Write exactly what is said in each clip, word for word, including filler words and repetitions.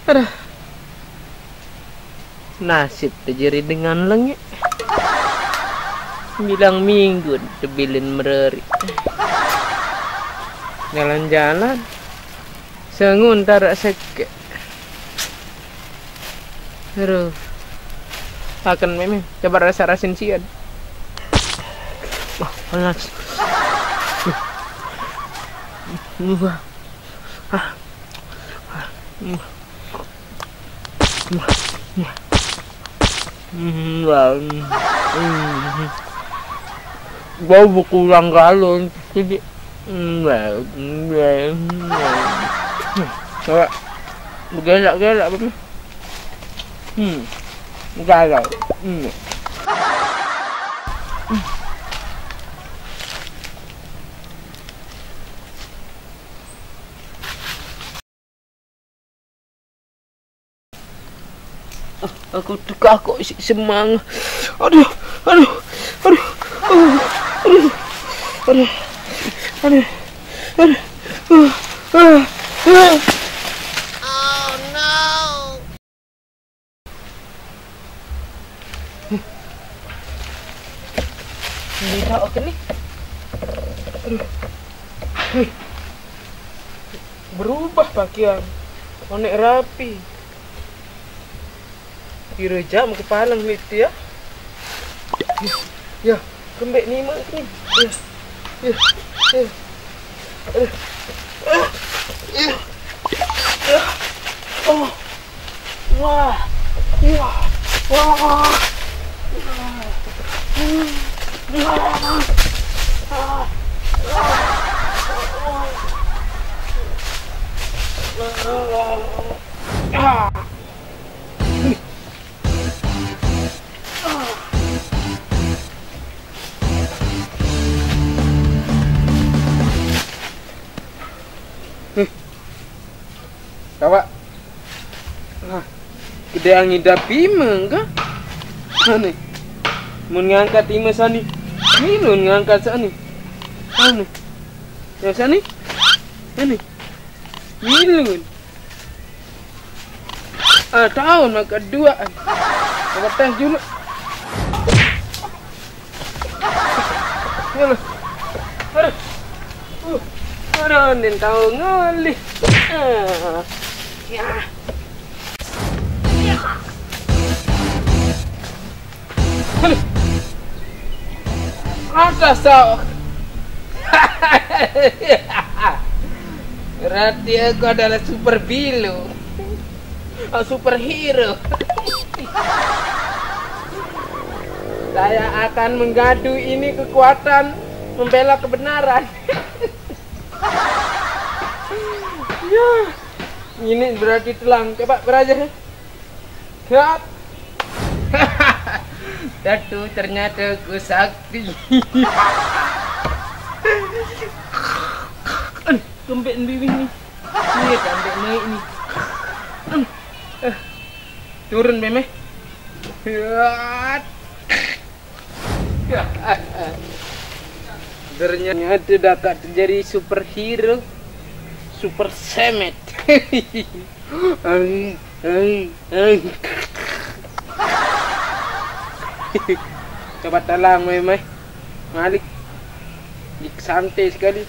Aduh. Nasib terjadi dengan lengit. Bilang minggu tebilin mereri. Jalan-jalan. Sengun tarak seke. Aduh. Akan meme. Coba rasa rasin sian. Wah, panas. Wah. Ah. Hmm, bau berkurang galon. Jadi, hmm, coba. Bergelak-gelak betul. Hmm. Galau. Hmm. Ah, aku tukar kok isi semang. Aduh, aduh, aduh, aduh, aduh, aduh, aduh, aduh, aduh, aduh. Ini tak oke nih. Aduh. Hei. Berubah pakaian. Onek rapi. Piro jam kepala ngelit ya? Ya, kembek ni mak ni. Ya. Ya. Ya. Aduh. Ah. Ya. Ya. Oh. Wah. Wah. Wah. Kawak. Nah, gede angin dapi mengka. Ane. Mun ngangkat ime sani. Milun ngangkat sani. Ane. Yang sani. Ane. Milun. Ah, tahun maka dua. Kawatan julu. Aduh. Uh, aduh, nin tahu ngalih. Ah. Ya. Aduh. Ada sok. Berarti aku adalah super villain. Oh, superhero. Saya akan mengadu ini kekuatan membela kebenaran. Ya, ini berarti telang. Coba beraja. Siap. Tentu ternyata ku sakti. Aduh, kembek biwing ni. Iya, kembek naik ni. Aduh. Eh. Turun, Meme. Hiat. Ternyata dah kak jadi superhero. Super semet. Ang, ang, ang. Coba talang, Meme. Malik. Dik santai sekali.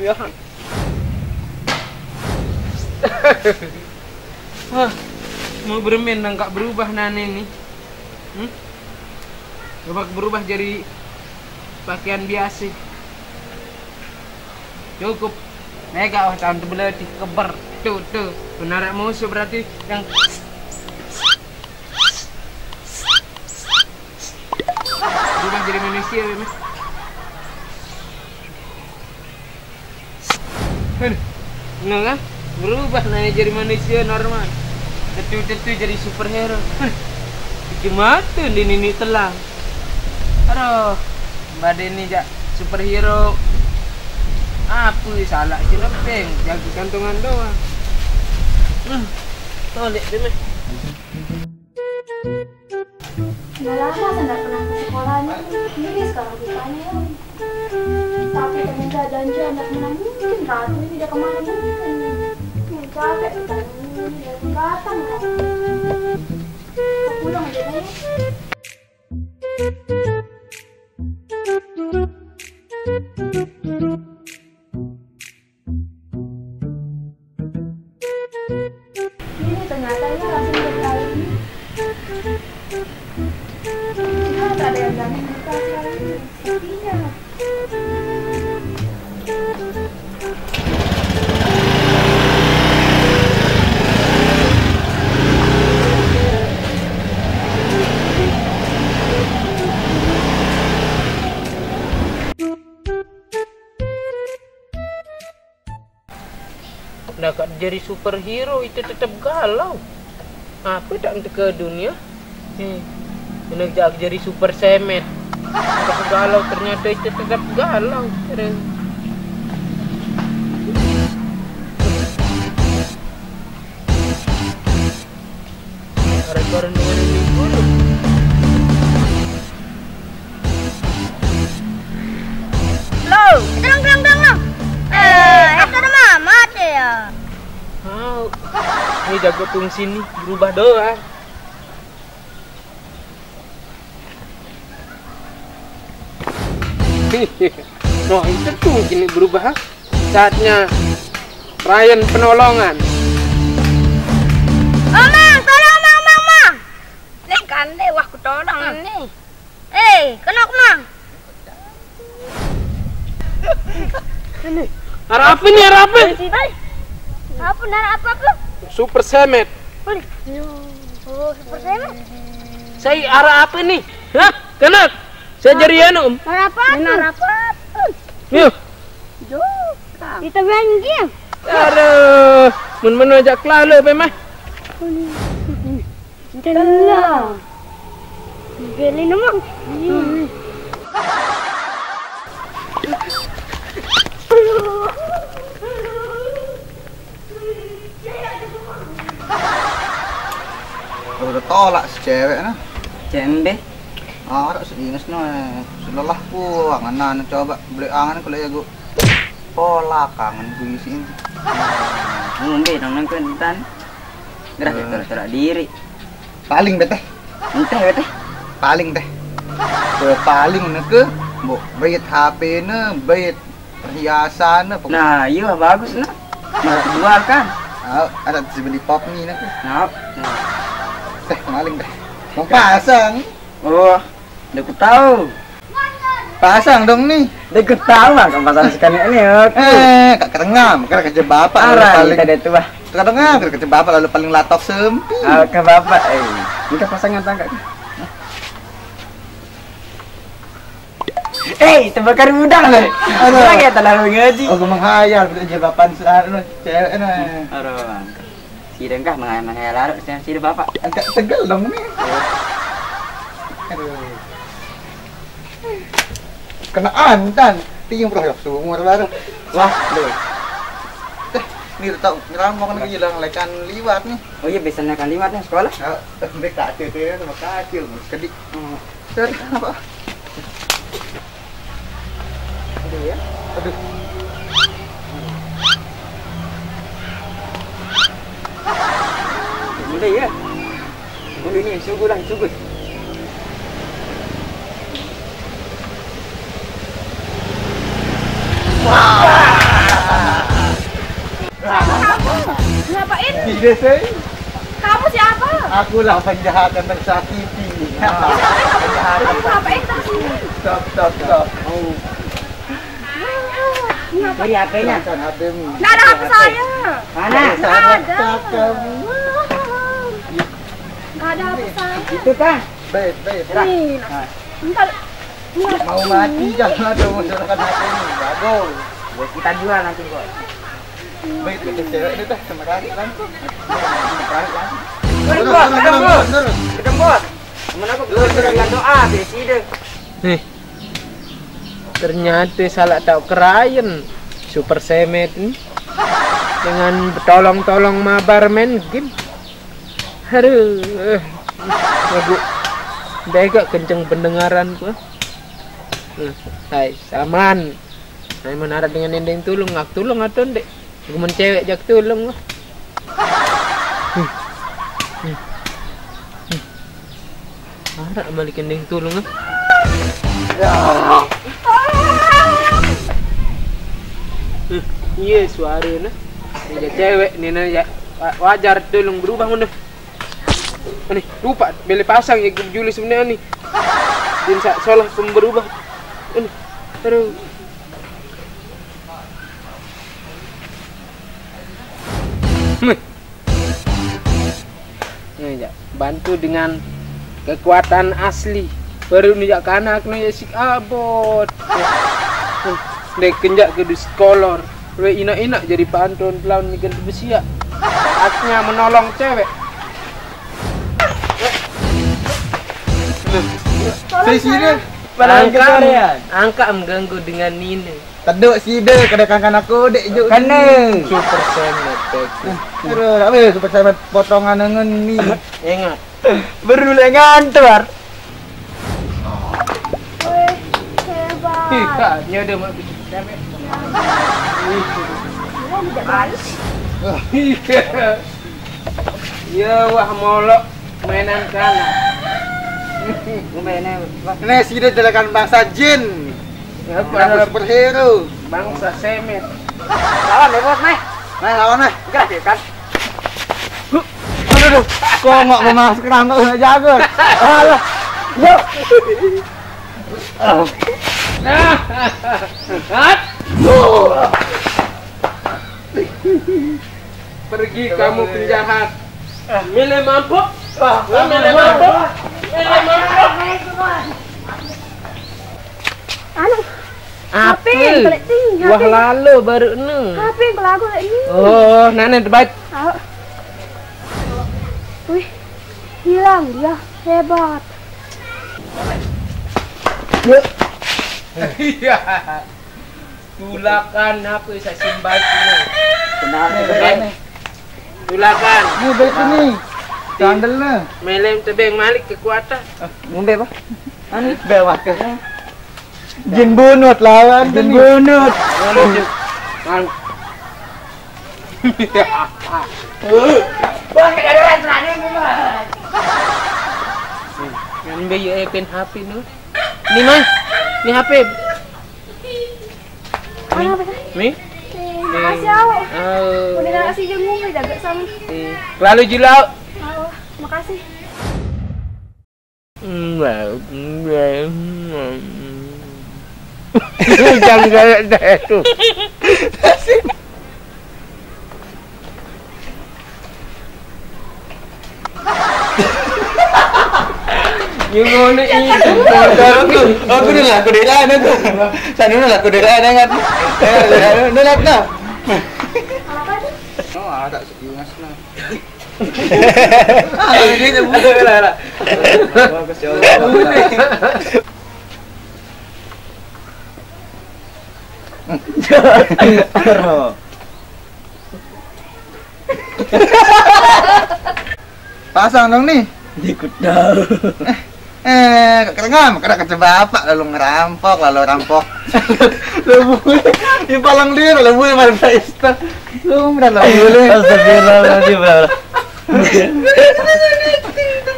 Ya. Hah, mau bermain nangka berubah nane ni. Hmm? Coba berubah jadi pakaian biasa. Cukup. Mega wah tahun tu bela di keber. Tu, tu. Menarik musuh berarti yang berubah jadi manusia, Meme. Aduh, bener kan? Berubah nanya jadi manusia normal. Tetu-tetu jadi superhero. Aduh, bikin mata di nini telang. Aduh, Mbak Deni jak superhero. Apa salah si Lepeng? Jaga kantongan doang. Hmm, tolek deh, meh. Udah lama saya nggak pernah ke sekolah nih. Ini sekarang bukannya. Tapi temen saya janji anak menang mungkin ratu ini dia kemana mungkin. Capek, Bang. Datang, Bang. Pulang aja, Bang. Ini ternyata ini langsung dari kali ini. Cuma tak ada yang berani buka kali ini. Sepinya. Nah, kak jadi superhero itu tetap galau. Apa tak untuk ke dunia? Eh, ini jak jadi super semet. Udah galau, ternyata itu tetap galau. Terus. Ada suara dengerin dulu. Lo, terang, terang, terang, terang. Eh, itu ada mama tuh ya. Mau. Ini jago tung sini berubah doang. Wah, itu tuh gini berubah, ha? Saatnya Ryan penolongan. Oh, Mang, tolong, Mang, Mang, Mang. Nih kan deh, wah, ku tolong nih. Eh, kenok, Mang. Ini, arah apa nih, arah apa? Apa, arah apa, apa? Super semet. Oh, super semet. Saya arah apa nih? Hah? Kenok? Saya jadi anu. Arah apa? Arah apa? Yuk. Kita main game. Aduh, mun-mun aja kelalu apa mah? Telah. Beli nomor. Udah tolak si cewek nah. Cembe. Arek si Ines no, selelah ku angen-angen coba beli angen kalau ya gua. Pola kangen ku isiin. Ngombe nang nang kentan. Gerak Eh. Tolak-tolak diri. Paling beteh. Entah beteh. Paling teh. Ke paling neke, mbok bait H P ne, bait perhiasan ne, pokok- Nah, iya bagus nah. Mau dijual kan? Ah, ada si beli pop mie neke. Nah. Teh maling teh. Mau pasang. Oh, udah ku tahu. Pasang dong nih. Deh, ku tahu lah, kamu pasang sekali ini, oke. Eh, kak kerengam, kak kerja bapak lalu Arah paling. Kita deh tuh, Bah. Kak kerengam, kak kerja bapak lalu paling latok sempi. Ah, ke bapak, eh. Minta pasangan tangkap. Eh, terbakar udang nih. Aduh. Lagi ya, telah mengaji. Oh, gue menghayal, udah jilbaban searah, cewek nah. Aduh, Bang. Sida kah menghayal-menghayal larut, sida bapak. Agak tegel dong nih. Aduh. Kenaan, Dan. Tiung roh ya, sumur baru. Wah, deh. Teh, ini tau nyeram mau kena hilang lekan liwat nih. Oh iya, biasanya kan liwat nih sekolah. Ya, sampai kacil tuh ya, sama kacil, kedik. Hmm. Ter, apa? Aduh ya. Aduh. Udah ya. Udah nih, sungguh lah, sungguh. Ngapain? Tidak sih. Kamu siapa? Akulah penjahat yang tersakiti. Siapa yang kamu ngapain di sini? Stop, stop, stop. Ngapain? Cari H P-nya. Silakan H P-mu. Nggak ada H P saya. Mana? Nggak ada. Stop kamu. Nggak ada H P saya. Itu kan? Baik, baik. Nih, nah. Entar, entar. Mau mati kan, aduh, serahkan H P-mu. Bagus. Buat kita jual nanti, Bos. Baik, itu cewek itu dah sama lagi kan. Sama lagi kan. Turun, Bos, turun, turun, Bos. Turun, Bos. Temen aku belum sudah bilang doa, besi deh. Nih. Ternyata salah tahu kerayen Super Semet nih. Dengan bertolong-tolong mabar main game. Aduh. Lagu bega kenceng pendengaran gua. Hmm, hai, saman. Hai, menara dengan endeng tulung, ngak tulung atau ndek? Gua men cewek jak tulung gua. Araq balikan deng tulung, ah. Eh, iya, suara nah. Ini cewek nih, nah, ya. Wa-, wajar tulung berubah ngono. Ini lupa beli pasang ya, Juli sebenarnya nih. Din sa-, salah pun berubah. Ini. Aduh. Nih, ya, bantu dengan kekuatan asli. Baru nih, ya, kanak nih, ya, sik abot. Nih, dek kenjak ke dus kolor. We inak-inak jadi pantun lawan nyekel besi ya. Saatnya menolong cewek. Saya sini. Angka, angka mengganggu dengan nina. Teduk sida kada kangkan aku dek juk. Kene. Super Saiyan Effect. Aduh, apa ya Super Saiyan potongan dengan ni? Ingat. Berulengan tuar. Wih, hebat. Iya, dia udah mau bikin cewek. Iya, tidak baik. Iya. Iya, wah molok mainan kalah. Mainan, wah. Nih, sida jelekan bangsa jin. Apa? Kenapa superhero? Bangsa semet. Lawan deh, Bos, meh. Nah, lawan, meh. Enggak sih, kan? Aduh, aduh. Kok nggak mau masuk kerangka udah jago? Alah. Yuk. Pergi kamu penjahat. Milih mampuk. Milih mampuk. Milih mampuk. Anu, Apa? H P yang kelek ting, Wah, H P. Lalo baru nu. H P yang kelek aku kelek ni. Oh, nane terbaik. Au. Wih, hilang dia. Hebat. Iya. Tulakan apa saya simbai sini? Kenal. Tulakan. Ni balik sini. Sandal ni. Melem tebeng malik kekuatan. Ngombe apa? Anu bel makan. Jin bunut lawan jin bunut. Bang, kada ada terakhir, Bang. Yang bayi eh pen H P nu. Ni mah, ni H P. Mana apa tadi? Mi? Eh, makasih, Au. Au. Udah nasi jenguk, jaga sama. Eh, lalu julau. Au, makasih. Jangan galak dah tu. Yang mana itu? Aku, aku dah lah, aku dah lah, aku. Sana dah lah, aku dah lah, kan. Eh, dah lah, dah lah, dah. Oh, ada sekilas lah. Ah, ini dah buka lah, lah. Pasang dong nih. Ikut tahu. Eh, kok kerengam, kada kata bapak lalu ngerampok, lalu rampok. Lu boleh, di palang dia, lu boleh main pesta. Lu benar lah boleh. Astagfirullahaladzim, bro.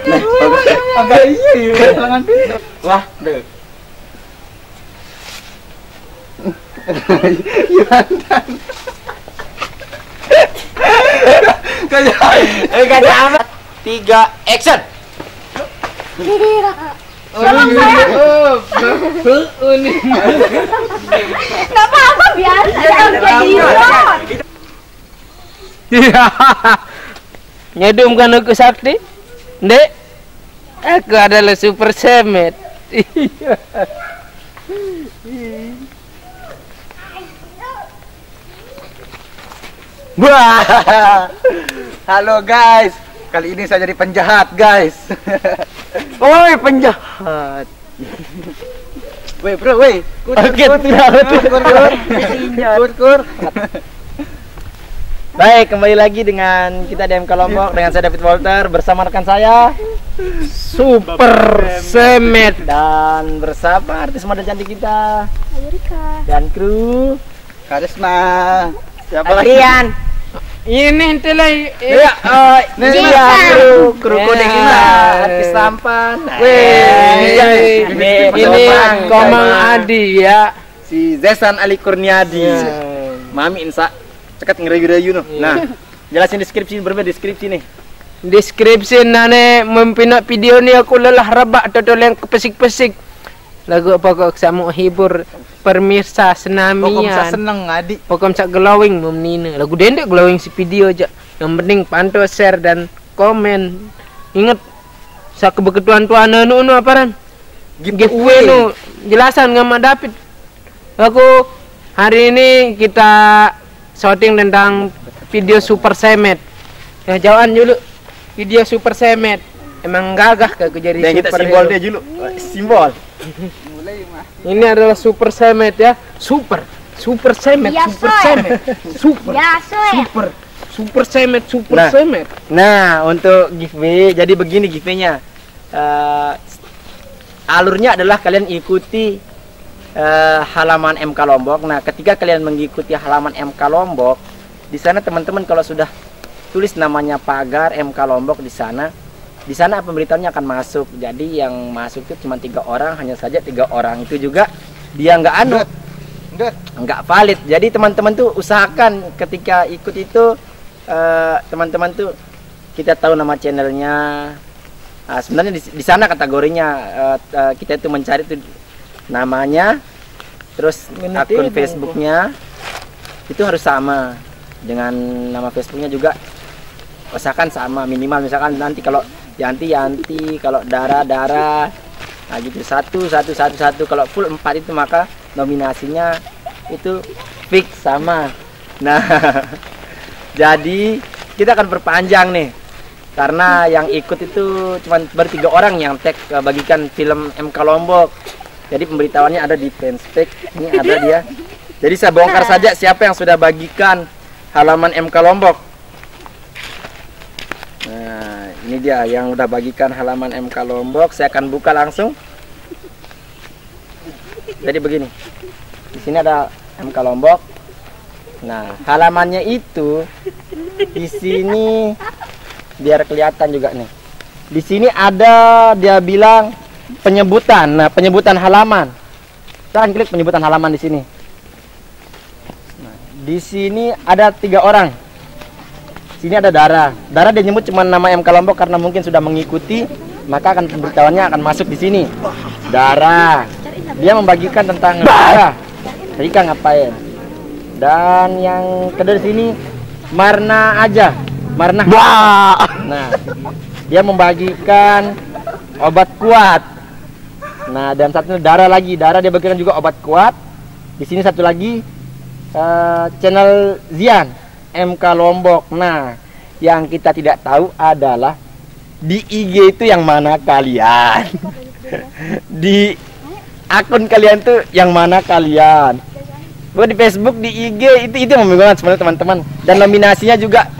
Nah, agak iya ya, lengan dia. Wah, deh. Iya, kayak, eh, kayak apa? Tiga, action. Iya. Oh, ini. Nggak apa-apa, biasa. Iya, iya, iya. Iya. Nyedum kan aku sakti? Ndek. Aku adalah super semet. Iya. Wah. Halo guys. Kali ini saya jadi penjahat, guys. Oi, penjahat. Weh, bro, weh. Kur, kur, Oke, kur. Tidak, betul. Kur, kur. Kur, kur. Baik, kembali lagi dengan kita di M K Lombok, dengan saya David Walter, bersama rekan saya Super Semet dan bersama artis model cantik kita Ayu Rika dan kru Karisma. Siapa lagi? Adrian. Ini ente lah. Ya, eh, ini Iya. ya kru kru Iya. Kodex Lima, artis tampan. Weh, Iya, ini persoalan. Komang Adi ya. Si Zesan Ali Kurniadi. Iya. Mami insa cekat ngerayu-rayu no. Nah, jelasin deskripsi, berapa deskripsi nih? Deskripsi nane mempina video ni aku lelah rebak totol yang kepesik-pesik. Lagu apa kok sama hibur pemirsa Pokok bisa senamian. Seneng, Adi. Pokok bisa glowing memnina. Lagu dendek glowing si video aja. Yang penting pantau, share dan komen. Ingat, sa kebeketuan tuan anu anu aparan. Giveaway nu jelasan sama David. Aku hari ini kita shooting tentang video Super Semet. Ya, jawaan dulu, video Super Semet. Emang gagah ke aku jadi Dan kita superhero. Simbol dia dulu. Simbol. Ini adalah Super Semet ya. Super. Super Semet, Ya, Super Soe. Semet. Super. Ya, Soe. Super. Super Semet, Super Nah. Semet. Nah, untuk giveaway, jadi begini giveaway-nya. Eh, alurnya adalah kalian ikuti eh, halaman M K Lombok. Nah, ketika kalian mengikuti halaman M K Lombok, di sana teman-teman kalau sudah tulis namanya pagar M K Lombok di sana, di sana pemberitahuannya akan masuk. Jadi yang masuk itu cuma tiga orang, hanya saja tiga orang itu juga dia nggak anu, Ndut. nggak valid. Jadi teman-teman tuh usahakan ketika ikut itu eh, teman-teman tuh kita tahu nama channelnya. Nah, sebenarnya di, di sana kategorinya eh, eh, kita itu mencari tuh namanya, terus Ini akun dia, Facebooknya itu harus sama dengan nama Facebooknya juga, usahakan sama, minimal misalkan nanti kalau Yanti Yanti, kalau Dara Dara, nah gitu, satu satu satu satu. Kalau full empat itu maka nominasinya itu fix sama. Nah, jadi kita akan perpanjang nih, karena yang ikut itu cuma baru tiga orang yang tag eh, bagikan film M K Lombok. Jadi pemberitahuannya ada di fanspage, ini ada dia. Jadi saya bongkar saja siapa yang sudah bagikan halaman M K Lombok. Nah, ini dia yang udah bagikan halaman M K Lombok. Saya akan buka langsung. Jadi begini, di sini ada M K Lombok. Nah, halamannya itu di sini biar kelihatan juga nih. Di sini ada dia bilang penyebutan. Nah, penyebutan halaman. Silahkan klik penyebutan halaman di sini. Nah, di sini ada tiga orang. Sini ada Dara. Dara dia nyebut cuma nama M K Lombok karena mungkin sudah mengikuti, maka akan pemberitahuannya akan masuk di sini. Dara. Dia membagikan tentang Rika. Rika ngapain? Dan yang kedua di sini Marna aja. Marna. Nah, dia membagikan obat kuat. Nah, dan satu Dara lagi. Dara dia bagikan juga obat kuat. Di sini satu lagi eh, channel Zian M K Lombok. Nah, yang kita tidak tahu adalah di I G itu yang mana kalian? Di akun kalian tuh yang mana kalian? Gue di Facebook, di I G itu itu yang membingungkan sebenarnya teman-teman. Dan nominasinya juga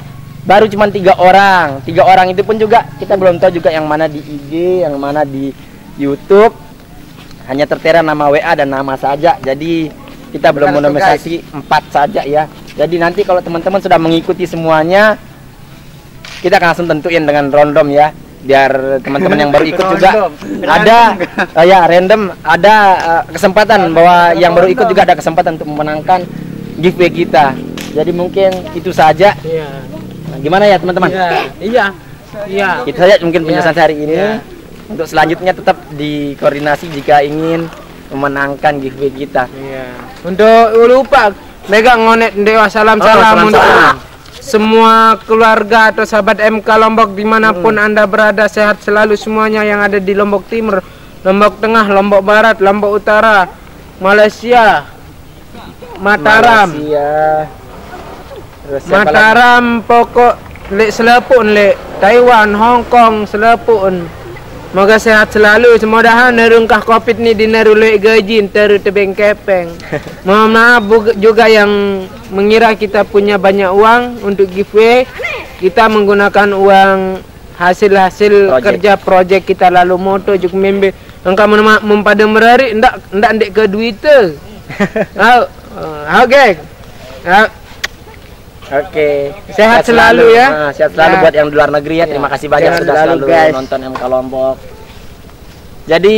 baru cuma tiga orang. Tiga orang itu pun juga kita belum tahu juga yang mana di I G, yang mana di YouTube. Hanya tertera nama W A dan nama saja. Jadi kita belum Bukan menominasi empat saja ya. Jadi nanti kalau teman-teman sudah mengikuti semuanya, kita akan langsung tentuin dengan random ya. Biar teman-teman yang baru ikut juga Random. Ada eh, ya, random, ada eh, kesempatan bahwa yang baru ikut juga ada kesempatan untuk memenangkan giveaway kita. Jadi mungkin itu saja. Iya. Nah, gimana ya teman-teman? Iya. Iya. Iya. Itu saja mungkin penjelasan Iya. hari ini. Iya. Untuk selanjutnya tetap dikoordinasi jika ingin memenangkan giveaway kita. Iya. Untuk lupa, mega ngonet dewa, salam Oh, salam salam, untuk salam. Semua keluarga atau sahabat M K Lombok dimanapun anda berada, sehat selalu semuanya yang ada di Lombok Timur, Lombok Tengah, Lombok Barat, Lombok Utara, Malaysia, Mataram. Malaysia. Terus siapa lagi? Mataram pokok lek selepun lek Taiwan, Hong Kong selepun. Moga sehat selalu. Semodahan nerungkah covid ni di nerulek gaji teru tebeng kepeng. Mohon maaf bu- juga yang mengira kita punya banyak uang untuk giveaway. Kita menggunakan uang hasil-hasil Project. Kerja projek kita lalu moto juk membe. Engkau mema- mempada merari ndak ndak ndek ke duita. Au, au geng. Au. Oke. Sehat selalu ya. Nah, sehat selalu Ya. buat yang di luar negeri ya. Ya. Terima kasih banyak Sehat sudah selalu, selalu guys. Nonton M K Lombok. Jadi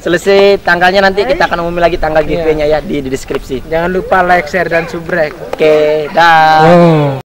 selesai tanggalnya nanti kita akan umumi lagi tanggal Iya. giveaway-nya ya di, di deskripsi. Jangan lupa like, share, dan subscribe. Oke, dah. Oh.